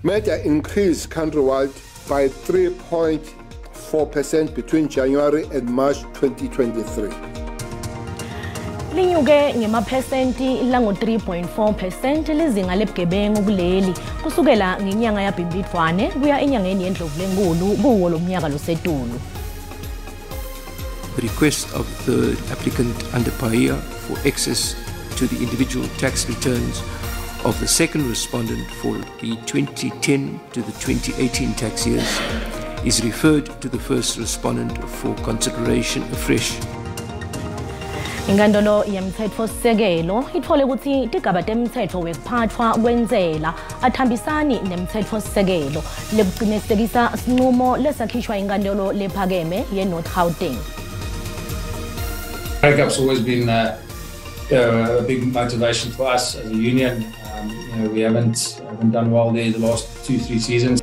Murder increased countrywide by 3.4% between January and March 2023. Linyuke ngemaphesenti langu-3.4 percent lizinga lebugebengu kuleli kusukela ngenyanga yaBhimbidvwane kuya enyangeni yeNdlovulenkulu kuwo lo mnyaka losetulu. The request of the applicant under PAIA for access to the individual tax returns of the second respondent for the 2010 to the 2018 tax years is referred to the first respondent for consideration afresh. Inkantolo yemtsetfosisekelo itfole kutsi tigaba temtsetfo wekuphatfwa kwentsela athambisani nemtsetfosisekelo lekucinisekisa sinqumo lesakhishwa inkantolo lephakeme ye-North Gauteng. Currie Cup's always been a big motivation for us as a union. We haven't done well there the last 2-3 seasons.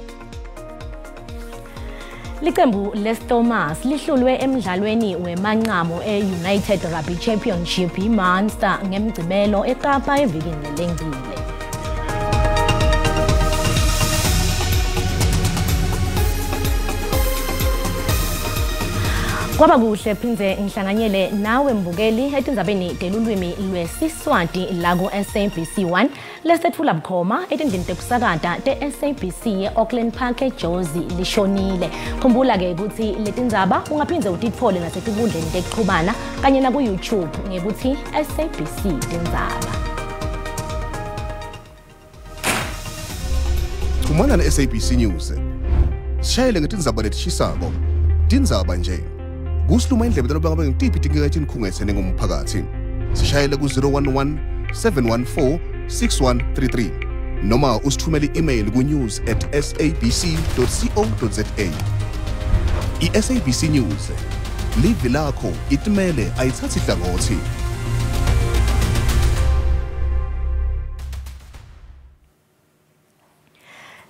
Licembu leStormers lihlulwe emdlalweni wemanqamu e-United Rugby Championship iMunster ngemgcibelo eKapa evikini lelengcile. Kwaba kuhle phindze ngihlanganyele nawe mbukeli etindzabeni telulwimi lwesiSwati la ku-SABC 1 lesethula bukhoma etindlini tekusakata te-SABC ye-Auckland Park eJozi lishonile. Khumbula-ke ukuthi letindzaba ungaphindze utitfole nasetinkhundleni tekuchumana kanye naku-YouTube ngekuthi SABC Tindzaba. Chumana ne-SABC News. Sishayele ngetindzaba letishisako. Tindzaba nje. Kusiluma indlebe taloba ngabe ngitiphi tinkinga etinikhungetse nengumphakathi. Sishayele ku-011 714 6133 noma usithumele i-email ku-news@sabc.co.za. I-SABC News, livi lakho itimele ayithathi hlangothi.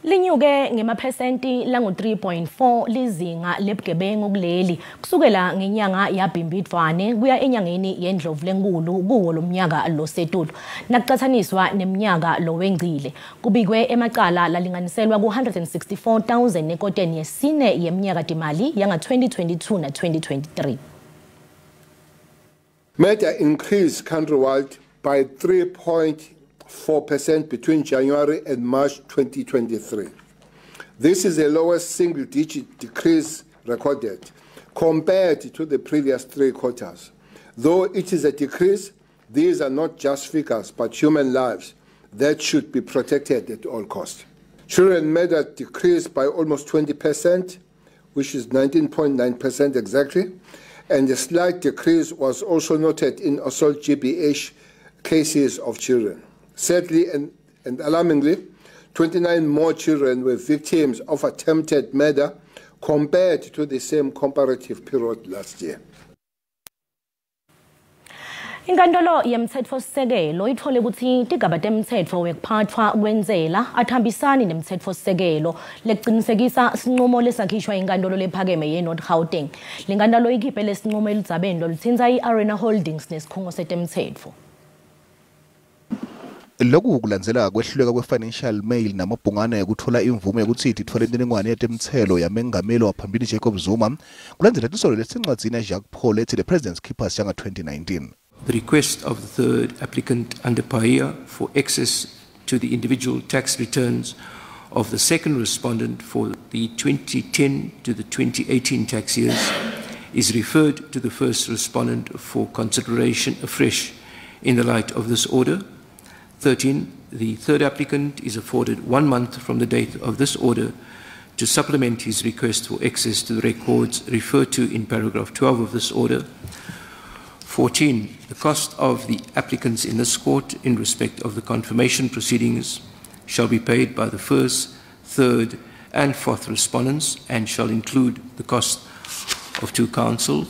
Linyuke ngemaphesenti langu-3.4 lizinga lebugebengu kuleli kusukela ngenyanga yaBhimbidvwane kuya enyangeni yeNdlovulenkulu kuwo lo mnyaka losetulu nakucatsaniswa neminyaka lowengcile. Kubikwe emacala lalinganiselwa ku-164,000 ekoteni yesine yeminyaka timali yanga-2022 na-2023. Murder increased countrywide by 3.4% between January and March 2023. This is the lowest single-digit decrease recorded compared to the previous 3 quarters. Though it is a decrease, these are not just figures but human lives that should be protected at all costs. Children murder decreased by almost 20%, which is 19.9% exactly, and a slight decrease was also noted in assault GBH cases of children. Sadly and alarmingly, 29 more children were victims of attempted murder compared to the same comparative period last year. Inkantolo yemtsetfosisekelo itfole kutsi tigaba temtsetfo wekuphatfwa kwentsela athambisani nemtsetfosisekelo lekucinisekisa sinqumo lesakhishwa inkantolo lephakeme ye-North Gauteng. Lenkantolo ikhiphe lesinqumo eludzabeni lolutsintsa i-Arena Holdings nesikhungo setemtsetfo. Lokhu kulandzela kwehluleka kwe-Financial Mail namabhungane kutfola imvume yokuthi itfole imininingwane yetemtselo yamengameli waphambili Jacob Zuma kulandzela tinsolo letisencwadzini ya-Jacques Paul ethi The President's Keepers yanga-2019. The request of the third applicant under PAIA for access to the individual tax returns of the second respondent for the 2010 to the 2018 tax years is referred to the first respondent for consideration afresh in the light of this order. 13, the third applicant is afforded 1 month from the date of this order to supplement his request for access to the records referred to in paragraph 12 of this order. 14, the cost of the applicants in this court in respect of the confirmation proceedings shall be paid by the first, third, and fourth respondents and shall include the cost of 2 counsels.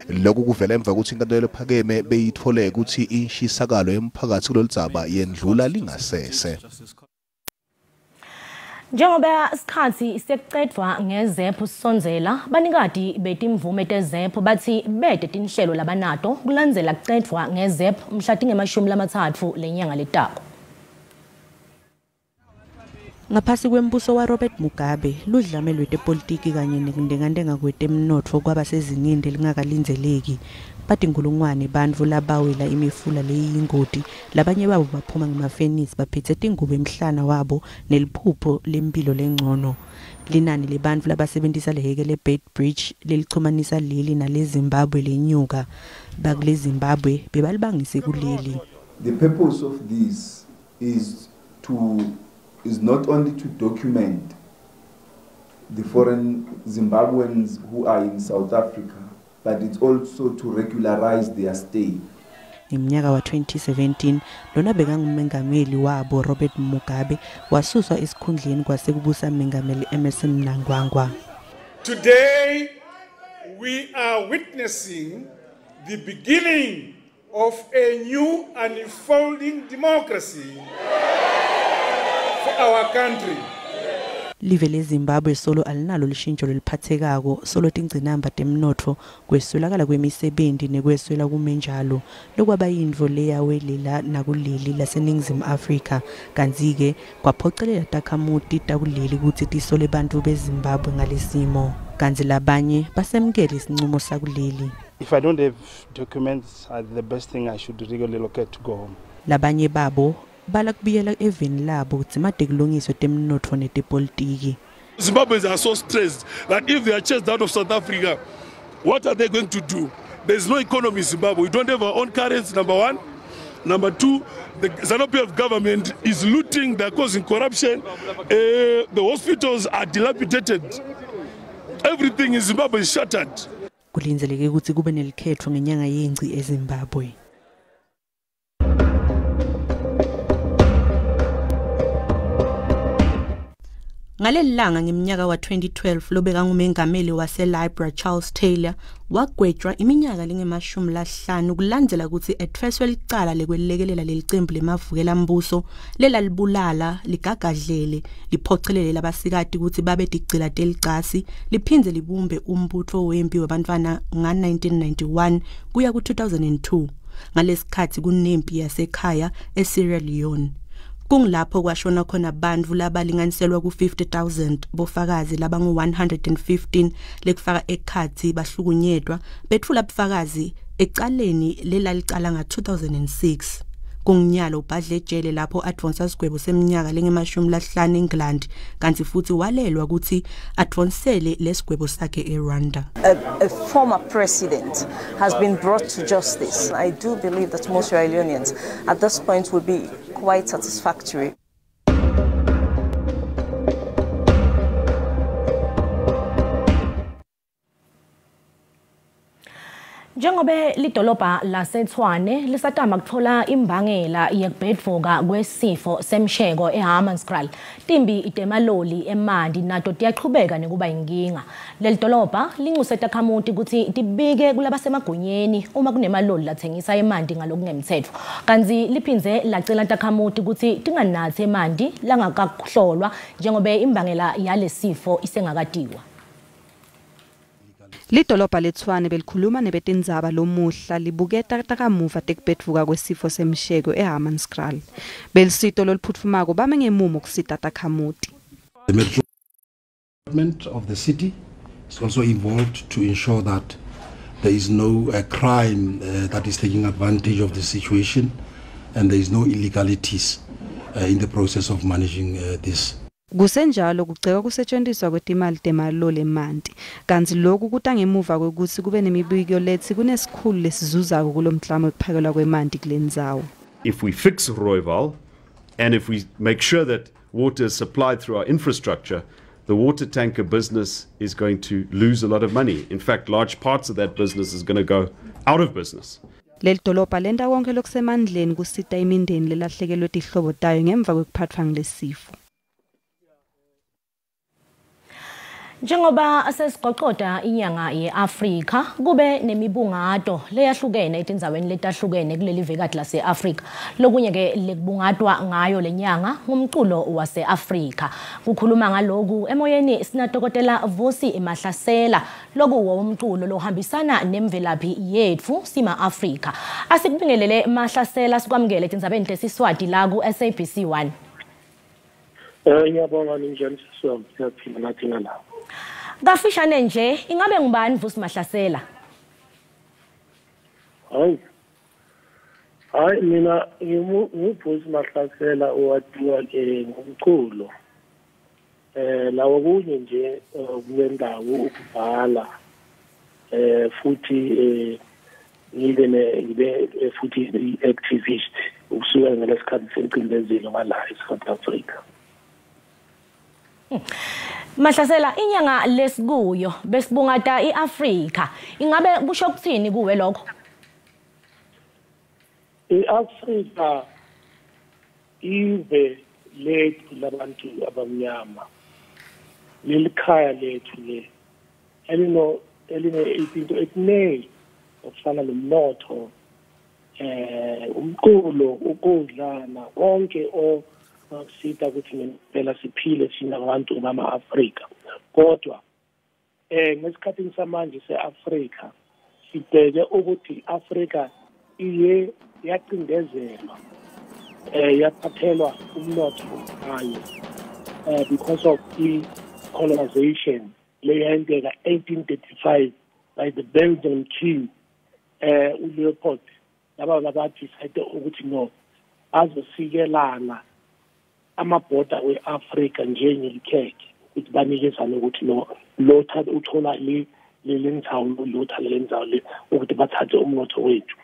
Lokhu kuvela emva kokuthi inkantolo ephakeme beyithole ukuthi inshisakalo yemphakathi kuloludzaba yendlula lingasese. Njengoba isikhathi sekucedvwa nge-ZEP sisondzela, banikati betimvume te-ZEP bathi bete tinhlelo labanato kulandzela kucedvwa nge-ZEP mhla tingemashumi lamatsatfu lenyanga letako. Ngaphasi kwembuso waRobert Mugabe, ludlame lwetepolitiki kanye nekundengandenga kwetemnotfo kwaba sezingeni lelingakalindzeleki. Batinkhulungwane bantfu labawela imifula leyingoti, labanye babo baphuma ngemafenisi baphethe tingubo emhlana wabo neliphupho lemphilo lengcono. Linani lebantfu labasebentisa lehheke le-Beitbridge lelichumanisa leli naleZimbabwe lenyuka. Bakule Zimbabwe bebalibangise kuleli. The purpose of this is not only to document the foreign Zimbabweans who are in South Africa, but it's also to regularize their stay. Ngeminyaka wa-2017 lona bekangumengameli wabo Robert Mugabe wasuswa esikhundleni kwasekubusa mengameli Emmerson Mnangagwa. Today we are witnessing the beginning of a new unfolding democracy for our country. Live leZimbabwe solo alinalo lishintsho leliphathekako, solo tingcinamba temnotfo, kweswelakala kwemisebenti nekweswela kumenjalo lokwaba yintfo leyawelela nakuleli laseNingizimu Afrika, kantsi-ke kwaphocelela takhamuti takuleli kutsi tisole bantfu beZimbabwe ngalesimo, kantsi labanye basemukele isincumo sakuleli. If I don't have documents, the best thing I should relocate to go home. Labanye babo bala kubuyela eveni labo kudzimate kulungiswe temnotfo netepolitiki. Zimbabweans are so stressed that if they are chased out of South Africa, what are they going to do? There is no economy in Zimbabwe. We don't have our own currency, number one. Number two, the ZANU-PF government is looting, they're causing corruption. The hospitals are dilapidated. Everything in Zimbabwe is shattered. Kulindzeleke kutsi kube nelikhetfo ngenyanga yeNgci eZimbabwe. Ngaleli langa ngeminyaka wa-2012 lobekangumengameli waseLibra Charles Taylor wagwetjwa iminyaka lengama-50 kulandzela kutsi etfweswe licala lekwelekelela lelicembu lemavukelambuso lelalibulala ligagadlele liphocelele labasikati kutsi babe tigcila telicasi liphindze libumbe umbutfo wempi webantfwana nga-1991 kuya ku-2002 ngalesikhatsi kunempi yasekhaya eSierra Leone. Kungilapho kwashona khona bantfu labalinganiselwa ku-50,000 bofakazi labangu-115 lekufaka ekhatsi bahlukunyetwa betfula bufakazi ecaleni lelalicala nga-2006. Kunginyalo ubhadle ejele lapho advonsa sigwebo seminyaka lengama-50 eNgilandi, kantsi futsi walelwa kutsi advonsele lesigwebo sakhe eRwanda. A former president has been brought to justice. I do believe that most Sierra Leoneans at this point will be quite satisfactory. Njengobe lidolobha laseTshwane lisatama kutfola imbangela yekubhedvuka kwesifo semsheko eHammanskraal, timbi itemaloli emanti nato tiyachubeka nekuba inkinga. Leli dolobha lincuse takhamuti kutsi tibike kulabasemagunyeni uma kunemaloli latsengisa emanti ngalokungemtsetfo, kantsi liphindze lacela takhamuti kutsi tinganatsi emanti langakahlolwa njengobe imbangela yalesifo isengakatiwa. Lidolobha leTshwane belikhuluma nebetindzaba lomuhla libuketa takamuva tekubhedvuka kwesifo semsheko eHammanskraal. Belisito loluphutfumako bame ngemumo kusita takhamuti. The metro department of the city is also involved to ensure that there is no crime that is taking advantage of the situation and there is no illegalities in the process of managing this. Kusenjalo kugceka kusetshenziswa kwetimali temaloli emanti, kantsi lokhu kuta ngemuva kwekutsi kube nemibiko letsi kunesikhulu lesizuzako kulomklamo wekuphakelwa kwemanti kulendzawo. If we fix Rooiwal and if we make sure that water is supplied through our infrastructure, the water tanker business is going to lose a lot of money. In fact, large parts of that business is going to go out of business. Leli dolobha lenta konke lokusemandleni kusita imindeni lelahlekelwe tihlobo tayo ngemva kwekuphatfwa ngilesifo. Njengoba sesigoqoda inyanga yeAfrika kube nemibungato leyahlukene etindzaweni letahlukene kuleli vekati lase-Afrika. Lokunye ke lekubungatwa ngayo lenyanga ngumculo wase-Afrika. Kukhuluma ngaloku emoyeni sinadokotela Vusi Mahlasela, lokuwo umculo lohambisana nemvelaphi yetfu sima-Afrika. Asikubingelele Mahlasela, sikwamukele etindzabeni tesiswati la ku SABC 1. Ngiyabonga ninjani sisi wami, siyaphila nathi ngala. Kafishane nje, ingabe ngubani Vusi Mahlasela? Hayi. Hayi mina nginguVusi Mahlasela owatiwa ke ngomculo. Lawo kunye nje kule ndawo ukubhala futhi ngibe futhi i-activist ukusuka ngalesikhathi sencindezelo ngala eSouth Africa. Mahlasela, inyanga lesikuyo besibungata iAfrika, ingabe kusho ukuthini kuwe lokho? iAfrika ive lethu labantu abamnyama, lelikhaya lethu le eline izinto eziningi okufana nomnotho, umculo, ukudla na konke okusita ukuthi ngempela siphile sinabantu bama-Afrika. Kodwa ngesikhathi samanje se-Afrika sibheke ukuthi i-Afrika iye yacindezelwa, yaphathelwa umnotho wayo because of i-colonization leyenzeka 1835 by the Belgian king uLeopold. Laba labadecide ukuthi no azosikelana amabhoda we-Afrika njengelikhekhe ukuthi banikezane ukuthi no lo uthola le ndzawo, lo uthola le ndzawo le, ukuthi bathathe umnotho wethu.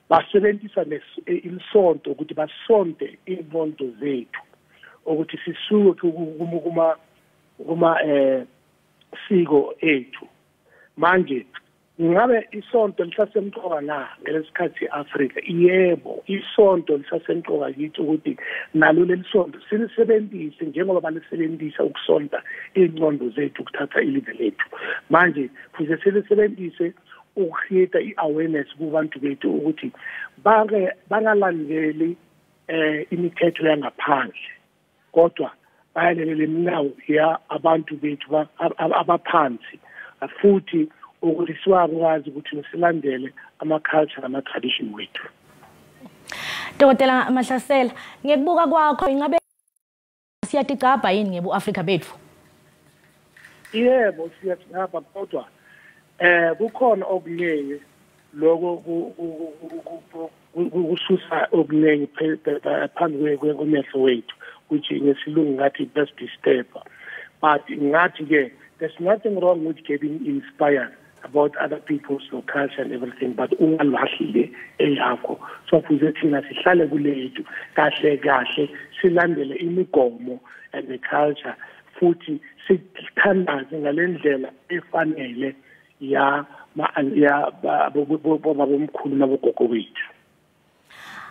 Basebenzisa isonto ukuthi basonte iy'nqondo zethu ukuthi sisuke kuma siko ethu. Manje ngabe isonto lisasemqoka na ngelesikhathi i-Afrika? Yebo, isonto lisasemqoka kithi ukuthi nalo leli sonto silisebenzise njengoba balisebenzisa ukusonta iy'nqondo zethu ukuthatha ilive lethu. Manje fuze silisebenzise ukucreate i-awareness kubantu bethu ukuthi bangalandeli imithetho yangaphandle, kodwa bayalalele imilawo ya abantu bethu abaphansi, futhi ukuthi siwakwazi ukuthi silandele ama-culture nama-tradition wethu. Dokotela Mahlasela, ngekubuka kwakho ingabe siyatigcabha yini ngebu-Afrika bethu? Yebo, siyatigcabha, kodwa kukhona okuningi lokho kususa okuningi phambi kwemehlo wethu, which ngesilungu ngathi best disturb. But ngathi ke there's nothing wrong with getting inspired about other people's culture and everything, but ungalahli eyakho. So fuze thina sihlale kulethu kahle kahle, silandele imigomo and the culture, futhi sithandaze ngalendlela efanele ya babomkhulu nabogogo wethu.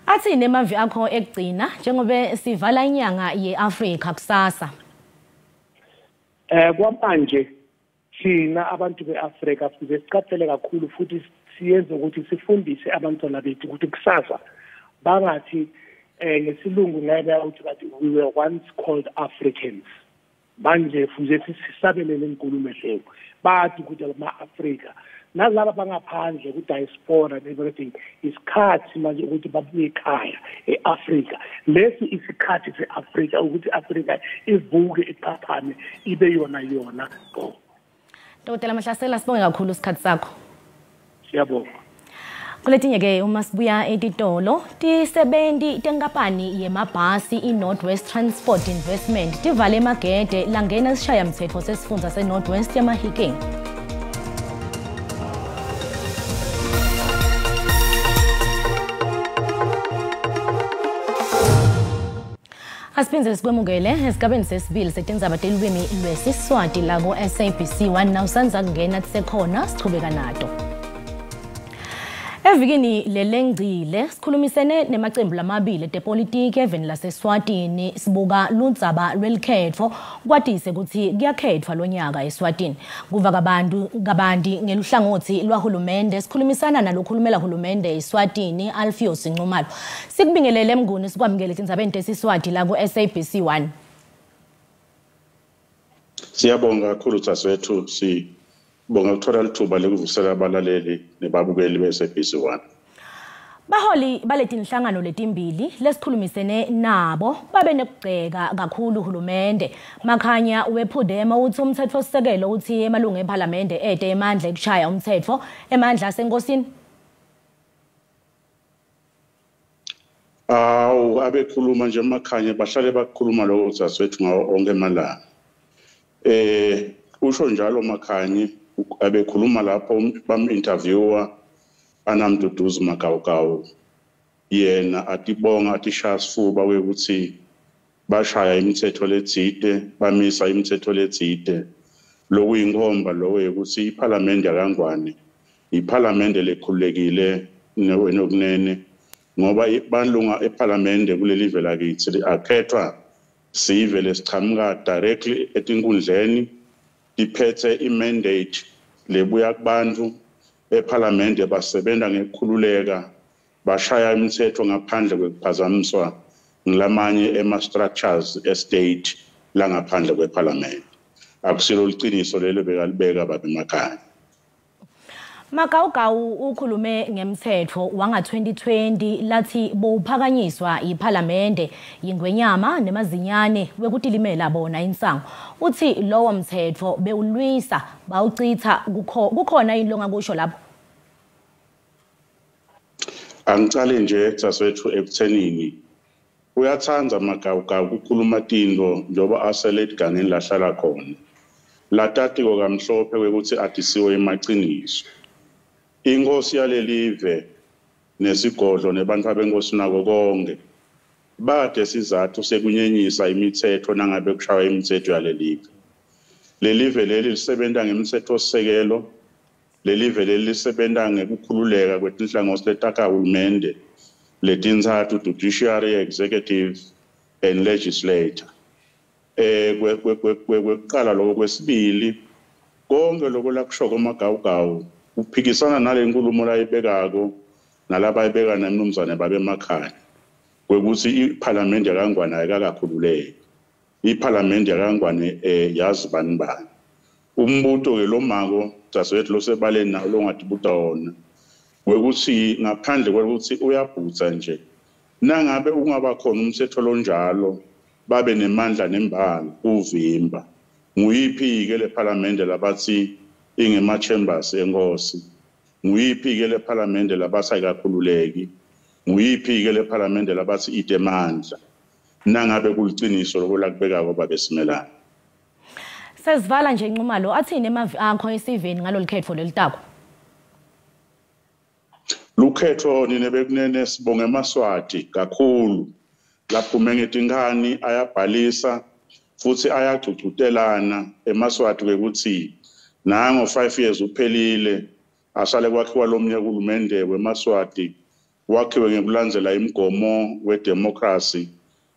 Athi nemavi akho ekugcina njengoba sivala inyanga yeAfrika kusasa. Kwamanje thina abantu beAfrika fuze siqaphele kakhulu futhi siyenze ukuthi sifundise abantwana bethu ukuthi kusasa bangathi ngesilungu ngeke uthi bathi we were once called Africans. Manje fuze sisabelele inkulumo leyo bathi ukuthi ama-Afrika nalaba bangaphandle ku-diaspora and everything, isikhathi manje ukuthi babuye ekhaya e-Afrika. Lesi isikhathi se-Afrika ukuthi i-Afrika ivuke iphaphame ibe yona yona. Dokotela Mahlasela, sibonge kakhulu isikhathi sakho. Siyabonga. Kuletinye ke uma sibuya etitolo, tisebenti tenkampani yemabhasi i-North West Transport Investment tivale emagede langena isishayamthetho sesifundza se-North West eMahikeng. Asiphindze sikwemukele esigabeni sesibili setindzaba telulwimi lwesiSwati la ku-SABC 1 nawusanza kungena tisekhona sichubeka nato. Evikini lelengcile sikhulumisene nemacembu lamabili etepolitiki eveni laseSwatini sibuka ludzaba lwelikhetfo kwatise ukuthi kuyakhethwa lonyaka eSwatini. Kuva kabantu kabanti ngeluhlangothi lwahulumende sikhulumisana nalokhulumela hulumende eSwatini Alpheus Nxumalo. Sikubingelele emnguni sikwamukele tindzabeni tesiswati la ku-SABC 1. Siyabonga kakhulu dzadzewethu, sibonga ukuthola lithuba lekuvusela abalaleli nebabukeli be-SABC 1. Baholi baletinhlangano letimbili lesikhulumisene nabo babe nekugceka kakhulu uhulumende. Makhanya wePhudema uthi umthetfosisekelo uthi emalungu ePhalamende ede emandla ekushaya umthetfo emandla asenkosini. Awu, abekhuluma nje Makhanya bahlale bakhuluma lokho dzadzewethu ngawo onke emalanga. Usho njalo Makhanya abekhuluma lapho bam-interviewer Anamduduzi Magawugawu, yena atibonga atishaya sifuba wekuthi bashaya imithetho letsite, bamisa imithetho letsite. Lokuyinkhomba lokho ukuthi iPhalamende yaKaNgwane iPhalamende lekhululekile nokunene, ngoba balunga ePhalamende kuleli live lakithi akhethwa sive lesichamuka directly etinkundleni, tiphethe imandate lebuya kubantu. ePhalamende basebenza ngekukhululeka, bashaya imithetho ngaphandle kwekuphazamiswa ngilamanye ema-structures estate langaphandle kwePhalamende. Akusilo liciniso lelo bekalibeka babe Makhanya. Magawugawu ukhulume ngemthetho wanga-2020 lathi bowuphakanyiswa yiPhalamende yingwenyama nemazinyane wekutilimela bona insango. Uthi lowo mthetho bewulwisa bawuchitha, kukhona yini longakusho lapho? Angicale nje dzadzewethu ekuthenini uyathanda Magawugawu ukukhuluma tinto njengoba asele edigangeni lahlala khona, latatiko kamhlophe kwekuthi adisiwe emaciniso. Inkosi yalelive nesigodlo nebantu abenkosi nako konke bade sizathu sekunyenyisa imithetho nangabe kushaywa imithetho yalelive. Lelive leli lisebenza ngemthetho-sisekelo, lelive leli lisebenza ngekukhululeka kwetinhlangothi letakahulumende letintsatfu, judiciary, executive and legislature. Kwekuqala lokho. Kwesibili, konke lokho lakushoko Magawugawu uphikisana nale nkulumo layibekako nalabayibeka nemnumzane babe Makhanya kwekuthi iPhalamende yaKaNgwane ayikakakhululeki, iPhalamende yaKaNgwane yazi bani bani. Umbuto-ke lo mako dzadzewethu losebaleni nawo longatibuta wona wekuthi ngaphandle kwekuthi uyabhutsa nje, nangabe ungaba khona umthetho lonjalo babe nemandla nembala kuvimba, nguyiphi-ke le phalamende labathi ingema-chambers enkosi? Nguyiphi-ke le phalamende labathi ayikakhululeki? Nguyiphi-ke le phalamende labathi ite mandla? Nangabe kuliciniso loko lakubekako babe Simelane. Sesivala nje Nxumalo, athini emavi akho esiveni ngalolu khetfo lelitako? Lukhetfo nine bekunene sibonge emaSwati kakhulu laphume ngetinkhani ayabhalisa futhi ayagcugcutelana emaSwati kwekuthi nango 5 years uphelile, asale kwakhiwa lomnye hulumende wemaSwati wakhiwe ngekulandzela imigomo wedemocracy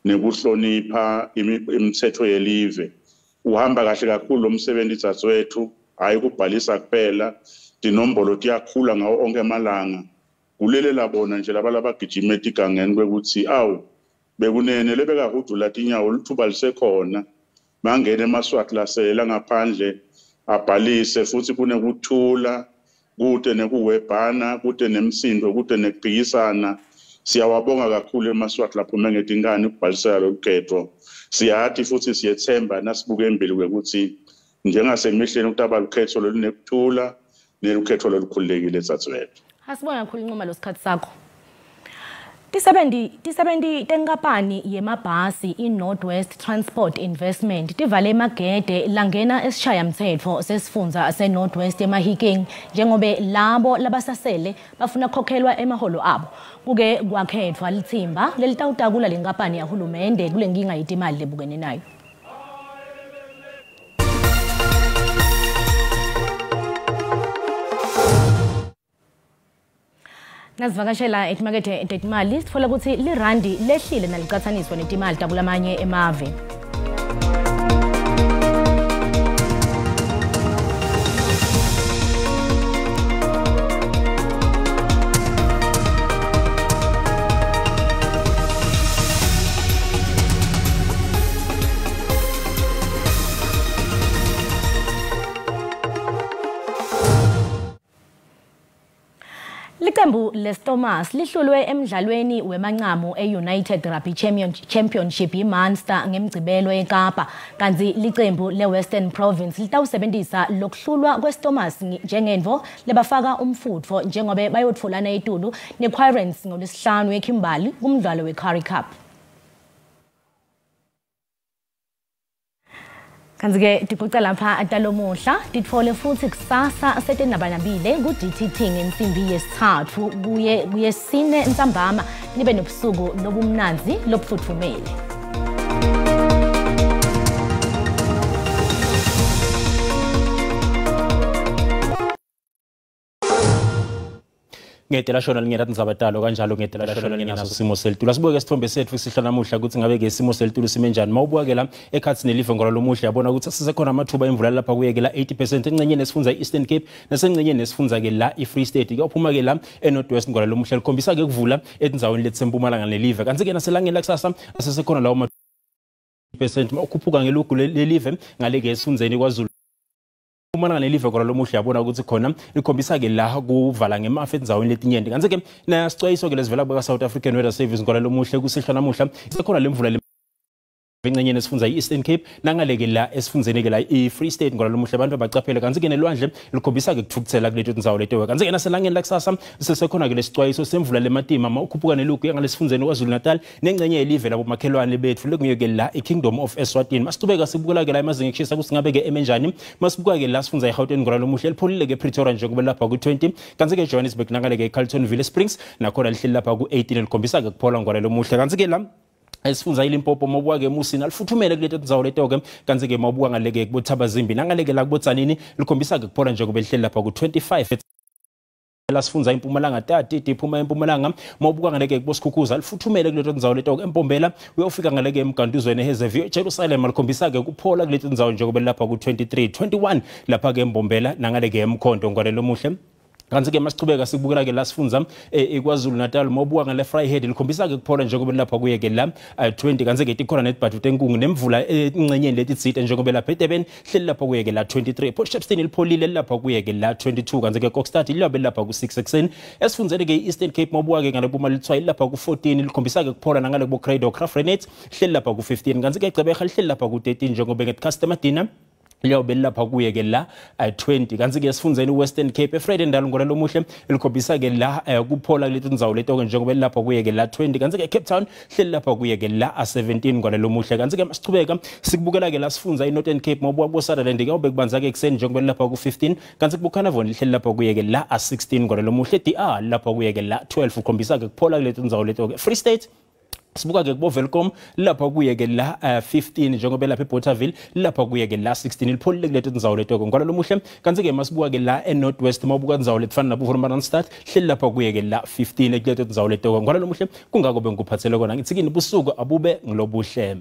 nekuhlonipha imithetho yelive. Uhamba kahle kakhulu lo msebenzi dzadzewethu, hhayi kubhalisa kuphela, tinombolo tiyakhula ngawo onke emalanga. Kulelela bona nje laba labagijima etigangeni kwekuthi awu bekunene lebekahudula tinyawo lithuba lisekhona, mangene emaSwati lasela ngaphandle abhalise futhi kunekuthula, kute nekuwebhana, kute nemsindo, kute nekuphikisana. Siyawabonga kakhulu emaSwati laphume ngetinkani ukubhalisela lolu khetfo. Siyati futhi siyethemba nasibuke embili kwekuthi njengasemihleni kutaba lukhetfo lolunekuthula nelukhetfo lolukhululekile dzadzewethu. Asibonge kakhulu Nxumalo sikhathi sakho. Tisebenti tenkampani yemabhasi i-Northwest Transport Investment tivale emagede langena esishayamthetfo sesifundza se-Northwest eMahikeng njengobe labo labasasele bafuna kukhokhelwa emaholo abo. Kuke kwakhethwa litsimba lelitawutakula lenkampani yahulumende kule nkinga yetimali lebukene nayo. Nasivakashela etimakethe tetimali sitfola ukuthi lirandi lehlile nalicatsaniswa netimali takulamanye emave. Licembu leStormers lihlulwe emdlalweni wemancamu e-United Rugby Championship yiMunster ngemgcibelo eKapa, kanti licembu leWestern Province litawusebenzisa lokuhlulwa kweStormers njengentfo lebafaka umfutfo njengobe bayotfolana etulu neQuirens ngolwesihlanu eKimberley kumdlalo weCurrie Cup. Kanti-ke tiguca lapha talomuhla titfole futsi kusasa setenabanabile ku-DTT ngensimbi yesithathu kuye kuyesine ntsambama nibe nobusuku lobumnandzi lobufutfumele. Ngedela shona lingena tindzaba talo kanjalo ngedela shona lingena simo selitulu. Asibuke isithombe sethu sihla namuhla ukuthi ngabe ke isimo selitulu sime njani. Mawubuka ke la ekhathi nelive ngola lomuhla yabona ukuthi sisekhona amathuba emvula lapha kuyeke la 80% engcenyeni esifundza i-Eastern Cape nasengcenyeni esifundza ke la i-Free State. Kuyophuma ke la e-North West ngola lomuhla likhombisa ke kuvula etindzaweni letisempumalanga nelive. Kanti ke naselangeni lakusasa asesekhona lawo percent mawukhuphuka ngelugu lelive ngale ke esifundzeni kwaZulu. Mpumalanga nelive khona lomuhle yabona ukuthi khona likhombisa ke la kuvala ngemafu endzaweni letinyenti. Kanti ke nasicwayiso ke lesivela kuba South African Weather Service ngona lomuhle kusihla namuhla isekhona lemvula engcenyeni esifundza i-Eastern Cape nangaleke la esifundzeni ke la i-Free State ngona lomuhle abantu abacaphele. Kanti ke nelwandle likhombisa ke kuthukuthela kuleto tindzawo leto. Kanti ke naselangeni lakusasa sisekhona ke lesicwayiso semvula lematima mawukhuphuka nelugu yangalesifundzeni kwaZulu Natal nengcenye yelive labo makhelwane bethu lekungiyo ke la i-Kingdom of Eswatini. Masicubeka sibukela ke la emazinga ekushisa ukuthi ngabe ke emenjani. Masibuka ke la sifundza iGauteng ngona lomuhle lipholile ke Pretoria njengoba lapha ku-20, kanti ke Johannesburg nangaleke eCarltonville Springs nakhona lihleli lapha ku-18 likhombisa ke kuphola ngona lomuhle. Kanti ke la esifundza iLimpopo mawubuka ke emusini alifuthumele kuleto tindzawo leto ke. Kanti ke mawubuka ngaleke kuboThabazimbi nangaleke la kubotsanini likhombisa ke kuphola njengoba lihleli lapha ku-25. La sifundza impumalanga tati iphuma empumalanga mawubuka ngaleke kuboSikhukhuza alifuthumele kuleto tindzawo leto ke. Empombela uyofika ngaleke emgantuzweni eHazyview Jerusalem likhombisa ke kuphola kuleto tindzawo njengoba lapha ku-23 21 lapha ke embombela nangaleke emkhondo ngwalelo muhle. Kanti ke masichubeka sikubukela ke la sifundza eKwaZulu Natal mawubuka ngale Vryheid likhombisa ke kuphola njengoba lapha kuye ke la 20. Kanti ke tikhona netibhadu tenkungu nemvula engcenyeni letitsite njengoba lapha eDurban hleli lapha kuye ke la 23. Port Shepstone lipholile lapha kuye ke la 22. Kanti ke Kokstad liyabe lapha ku 6 ekuseni. Esifundzeni ke i-Eastern Cape mawubuka ke ngale Buma Litswayi lapha ku 14 likhombisa ke kuphola nangale kubo Cradock Graaff-Reinet hleli lapha ku 15. Kanti ke Gqeberha lihleli lapha ku 13 njengoba ngecustomer dinner liyawube lapha kuye ke la 20. Kanti ke esifundzeni Western Cape eVredendal ngona lomuhle likhombisa ke la kuphola kuleto tindzawo leto ke njengoba lapha kuye ke la 20. Kanti ke Cape Town hleli lapha kuye ke la 17 ngona lomuhle. Kanti ke masichubeka sikubukela ke la sifundza iNorthern Cape mawubuka kubo Sutherland kuyawube kubanza ke ekuseni njengoba lapha ku 15. Kanti kubuKhanavon lihleli lapha kuye ke la 16 ngona lomuhle. DR lapha kuye ke la 12 ukhombisa ke kuphola kuleto tindzawo leto ke. Free State sibuka ke kubo Welkom lapha kuye ke la 15 njengoba lapha eBothaville lapha kuye ke la 16 lipholile kuleto tindzawo leto ke ngalo lomuhle. Kanti ke masibuka ke la eNorth West mawubuka tindzawo letifana nabo Wolmaranstad hleli lapha kuye ke la 15 kuleto tindzawo leto ke ngalo lomuhle. Kungako bengikuphathele kona ngithi kini busuku abube ngilobuhle.